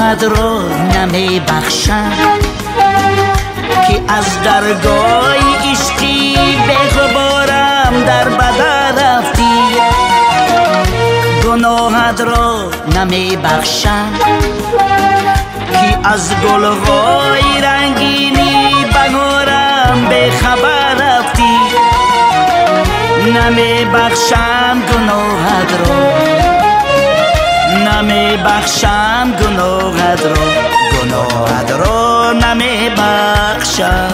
گناهت را نمی بخشم که از درگاه عشقی به غبارم در بدر رفتی. گناهت را نمی بخشم که از گلهای رنگینی بهارم به خبر رفتی. نمی بخشم گناهت را، نمی بخشم گناهت را، گناهت را نمی بخشم،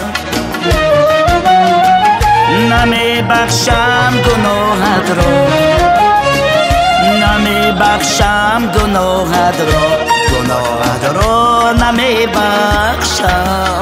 نمی بخشم گناهت را، نمی بخشم گناهت را، گناهت را نمی بخشم.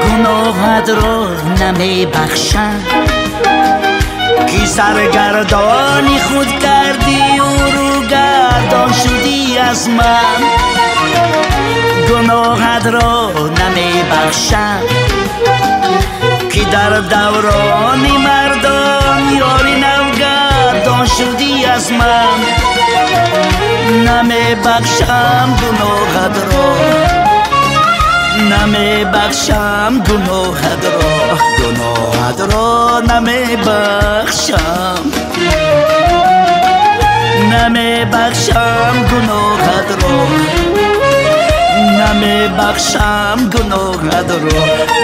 گناهت را نمی بخشم که سرگردانی خود کردی و رو گردان شدی از من. گناهت را نمی بخشم که در دوران مردان یاری نوگردان شدی از من. نمی بخشم گناهت را، نمی بخشم گناهت را، گناهت را نمی بخشم، نمی بخشم گناهت را، نمی بخشم گناهت را،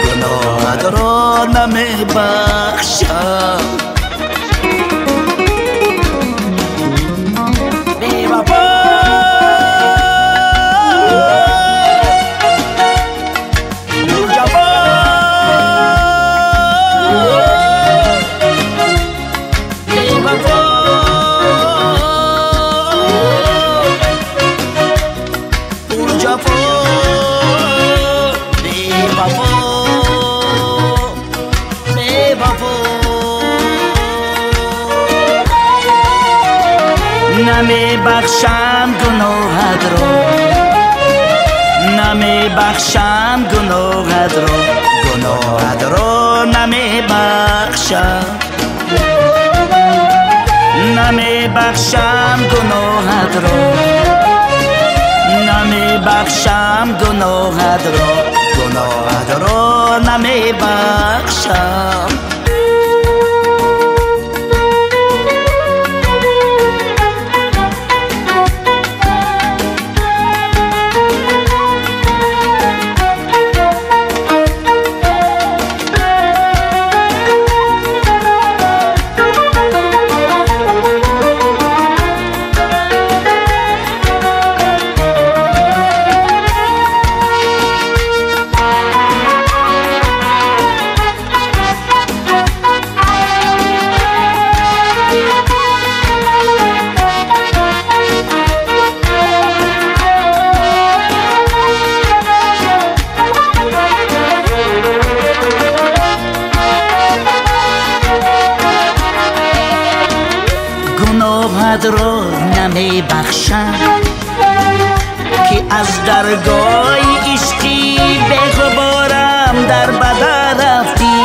گناهت را نمی بخشم. نمی بخشم گناهت را، نمی بخشم گناهت را، گناهت را نمی بخشم، نمی بخشم گناهت را، نمی بخشم گناهت را، گناهت را نمی بخشم. گناهت را نمی بخشم که از درگاه عشقی به غبارم در بدر رفتی.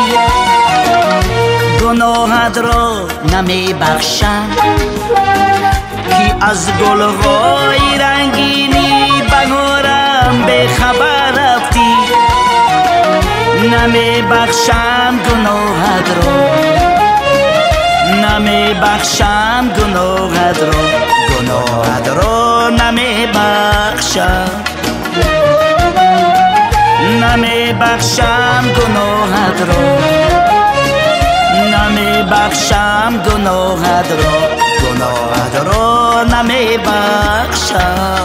گناهت را نمی بخشم که از گلهای رنگینی بهارم به خبر رفتی. نمی بخشم گناهت را، نمی بخشم گناهت را، گناهت را نمی بخشم، نمی بخشم گناهت را، نمی بخشم گناهت را، گناهت را نمی بخشم.